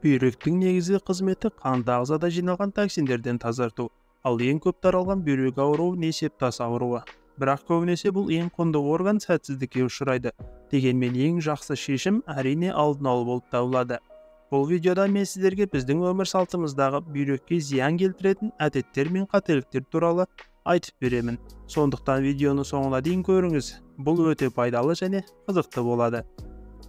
Бүйректің негізгі қызметі қанды ағзада жиналған токсиндерден тазарту. Ал ең көп таралған бүйрек ауруы несеп тас ауруы. Бірақ көбінесе бұл ең құнды орган сәтсіздікке ұшырайды. Дегенмен ең жақсы шешім әрине алдын алу болып табылады. Бұл видеода мен сіздерге біздің өмір салтымыздағы бүйрекке зиян келтіретін әдеттер мен қателіктер туралы айтып беремін. Сондықтан видеоны соңына дейін көріңіз. Бұл өте пайдалы және қызықты болады.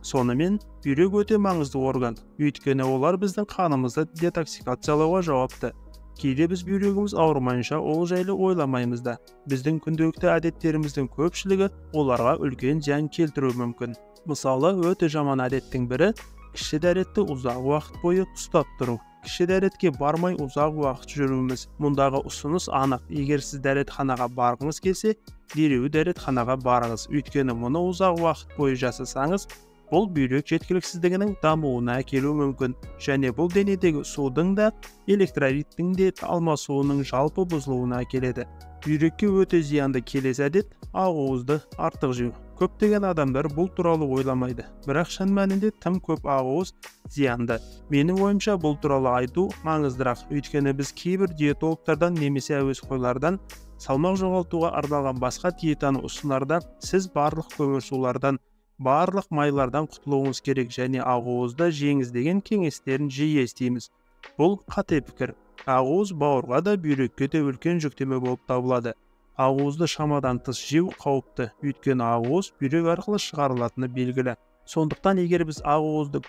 Сонымен, бүйрек өте маңызды орган, өйткені олар біздің қанымызды детоксикациялауға жауапты. Кейде біз бүйрегіміз ауырмайынша ол жайлы ойламаймыз да. Біздің күнделікті әдеттеріміздің көпшілігі оларға үлкен зиян келтіруі мүмкін. Мысалы, өте жаман әдеттің бірі кіші дәретті ұзақ уақыт бойы ұстап тұру. Кіші дәретке бармай ұзақ уақыт жүруіміз. Мұндағы ұсыныс анық. Егер сіз дәретханаға барғыңыз келсе, дереу дәретханаға барыңыз. Өйткені мұны ұзақ уақыт бойы жасасаңыз, бұл бүйрек жеткіліксіздігінің дамуына әкелуі мүмкін. Және бұл денедегі судың да, электролиттің де алмасуының жалпы бұзылуына әкеледі. Бүйрекке өте зиянды келесі әдет ақуызды артық жеу. Көптеген адамдар бұл туралы ойламайды, бірақ шын мәнінде тым көп ақуыз зиянды. Менің ойымша бұл туралы айту маңыздырақ, өйткені біз кейбір диетологтардан немесе әуесқойлардан салмақ жоғалтуға арналған басқа диетаны ұсынарда сіз барлық көмірсулардан, барлық майлардан құтылуыңыз керек және ақуызды жеңіз деген кеңестерін жиі естиміз. Бұл қате пікір. Ақуыз бауырға да бүйрекке де үлкен жүктеме болып табылады. Ақуызды шамадан тыс жеу қауіпті, өйткені ақуыз бүйрек арқылы шығарылатыны белгілі. Сондықтан егер біз ақуызды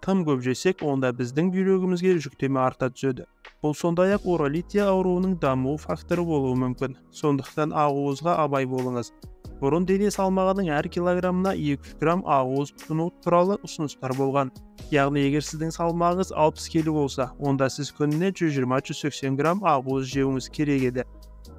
тым көп жесек, онда біздің бүйрегімізге жүктеме арта түседі. Бұл сондай-ақ уролития ауруының даму факторы болуы мүмкін. Сондықтан ақуызға абай болыңыз. Бұрын дене салмағының әр килограммына 2 грамм ақуыз тұтыну туралы ұсыныстар болған. Яғни егер сіздің салмағыңыз 60 келі болса, онда сіз күніне 120-180 грамм ақуыз жеуіңіз керек еді.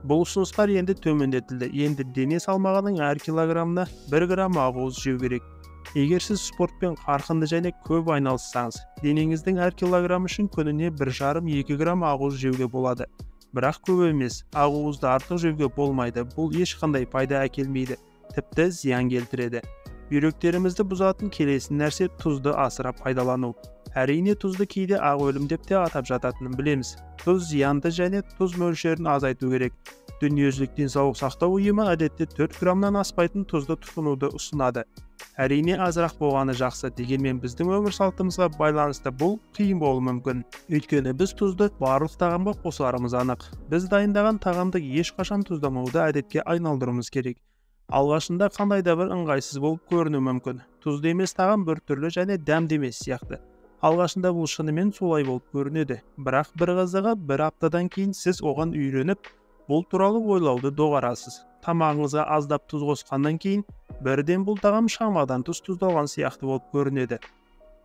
Бұл ұсыныстар енді төмендетілді. Енді дене салмағының әр килограммына 1 грамм ақуыз жеу керек. Егер сіз спортпен қарқынды және көп айналыссаңыз, денеңіздің әр килограмм үшін күніне 1,5-2 грамм ақуыз жеуге болады. Бірақ көп емес, ақуызды артық жеуге болмайды. Бұл ешқандай пайда әкелмейді, тіпті зиян келтіреді. Бүйректерімізді бұзатын келесі нәрсе тұзды асыра пайдалану. Әрине тұзды кейде ақ өлім деп те атап жататынын білеміз. Тұз зиянды және тұз мөлшерін азайту керек. Дүниежүзілік денсаулық сақтау ұйымы әдетте 4 граммнан аспайтын тұзды тұтынуды ұсынады. Әрине азырақ болғаны жақсы, дегенмен біздің өмір салтымызға байланысты бұл қиын болуы мүмкін. Өйткені біз тұзды барлық тағамға қосарымыз анық. Біз дайындаған тағамды ешқашан тұздамауды әдетке айналдыруымыз керек. Алғашында қандай да бір ыңғайсыз болып көрінуі мүмкін. Тұзды емес тағам бір түрлі және дәмді емес сияқты. Алғашында бұл шынымен солай болып көрінеді. Бірақ бір қызығы, бір аптадан кейін сіз оған үйреніп, бұл туралы ойлауды доғарасыз. Тамағыңызға аздап тұз қосқаннан кейін бірден бұл тағам шамадан тыс тұздалған сияқты болып көрінеді.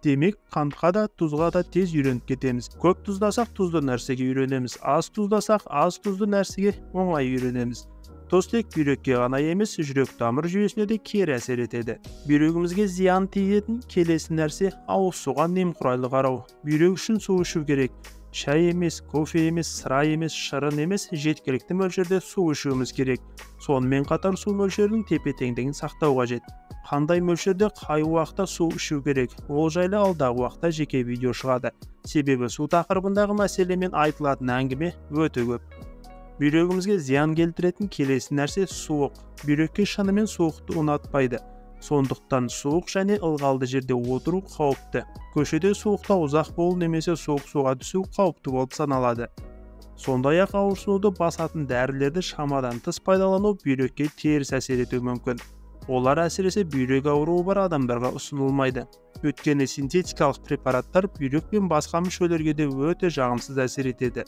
Демек, қантқа да, тұзға да тез үйреніп кетеміз. Көп тұздасақ тұзды нәрсеге үйренеміз, аз тұздасақ аз тұзды нәрсеге оңай үйренеміз. Тұз тек бүйрекке ғана емес, жүрек тамыр жүйесіне де кері әсер етеді. Бүйрегімізге зиян тигізетін келесі нәрсе ауыз суға немқұрайлы қарау. Бүйрек үшін су ішу керек. Шай емес, кофе емес, сыра емес, шырын емес, жеткілікті мөлшерде су ішуіміз керек. Сонымен қатар су мөлшерінің тепе-теңдігін сақтау қажет. Қандай мөлшерде қай уақытта су ішу керек, ол жайлы алдағы уақытта жеке видео шығады. Себебі су тақырыбындағы мәселемен айтылатын әңгіме өте көп. Бүйрегімізге зиян келтіретін келесі нәрсе суық. Бүйрекке шынымен суықты ұнатпайды. Сондықтан суық және ылғалды жерде отыру қауіпті. Көшеде суықта ұзақ болу немесе суық суға түсу қауіпті болып саналады. Сондай-ақ ауырсынуды басатын дәрілерді шамадан тыс пайдалану бүйрекке теріс әсер етуі мүмкін. Олар әсіресе бүйрек ауруы бар адамдарға ұсынылмайды. Өйткені синтетикалық препараттар бүйрек пен басқа мүшелерге де өте жағымсыз әсер етеді.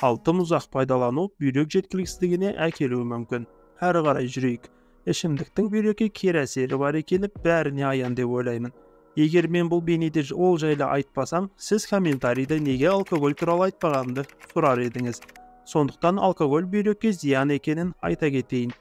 Ал тым ұзақ пайдалану бүйрек жеткіліксіздігіне әкелуі мүмкін. Әрі қарай жүрейік. Ішімдіктің бүйрекке кері әсері бар екені бәріне аян деп ойлаймын. Егер мен бұл бейнеде ол жайлы айтпасам, сіз комментарийде неге алкоголь туралы айтпағанымды сұрар едіңіз. Сондықтан алкоголь бүйрекке зиян екенін айта кетейін.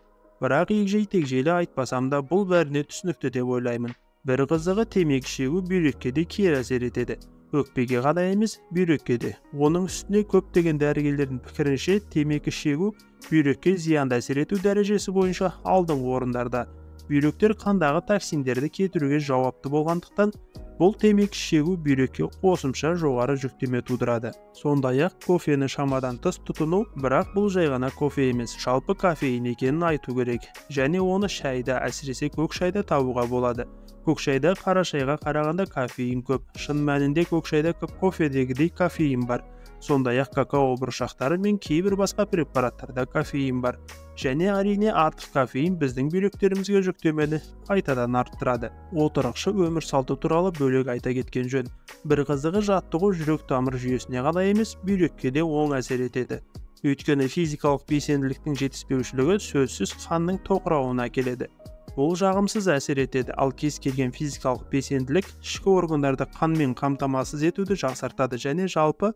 Бірақ егжей-тегжейлі айтпасам да бұл бәріне түсінікті деп ойлаймын. Бір қызығы, темекі шегу бүйрекке де кері әсер етеді. Өкпеге ғана емес, бүйрекке де. Оның үстіне көптеген дәрігерлердің пікірінше, темекі шегу бүйрекке зиянды әсер ету дәрежесі бойынша алдыңғы орындарда. Бүйректер қандағы токсиндерді кетіруге жауапты болғандықтан, Бұл темекі шегу бүйрекке қосымша жоғары жүктеме тудырады. Сондай-ақ кофені шамадан тыс тұтыну, бірақ бұл жай ғана кофе емес, жалпы кофеин екенін айту керек. Және оны шайда, әсіресе көк шайда табуға болады. Көк шайда қара шайға қарағанда кофеин көп. Шын мәнінде көк шайда кофедегідей кофеин бар. Сондай-ақ какао бұршақтары мен кейбір басқа препараттарда кофеин бар. Және әрине артық кофеин біздің бүйректерімізге жүктемені қайтадан арттырады. Отырықшы өмір салты туралы бөлек айта кеткен жөн. Бір қызығы, жаттығу жүрек тамыр жүйесіне ғана емес, бүйрекке де оң әсер етеді. Өйткені физикалық белсенділіктің жетіспеушілігі сөзсіз қанның тоқырауына әкеледі. Бұл жағымсыз әсер етеді, ал кез келген физикалық белсенділік ішкі органдарды қанмен қамтамасыз етуді жақсартады және жалпы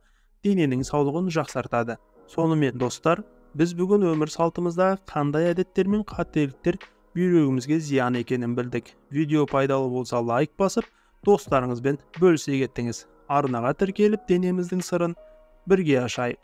дененің саулығын жақсартады. Сонымен достар, біз бүгін өмір салтымыздағы қандай әдеттер мен қателіктер бүйрегімізге зиян екенін білдік. Видео пайдалы болса лайк басып, достарыңызбен бөлісе кеттіңіз. Арнаға тіркеліп, денеміздің сырын бірге ашайық.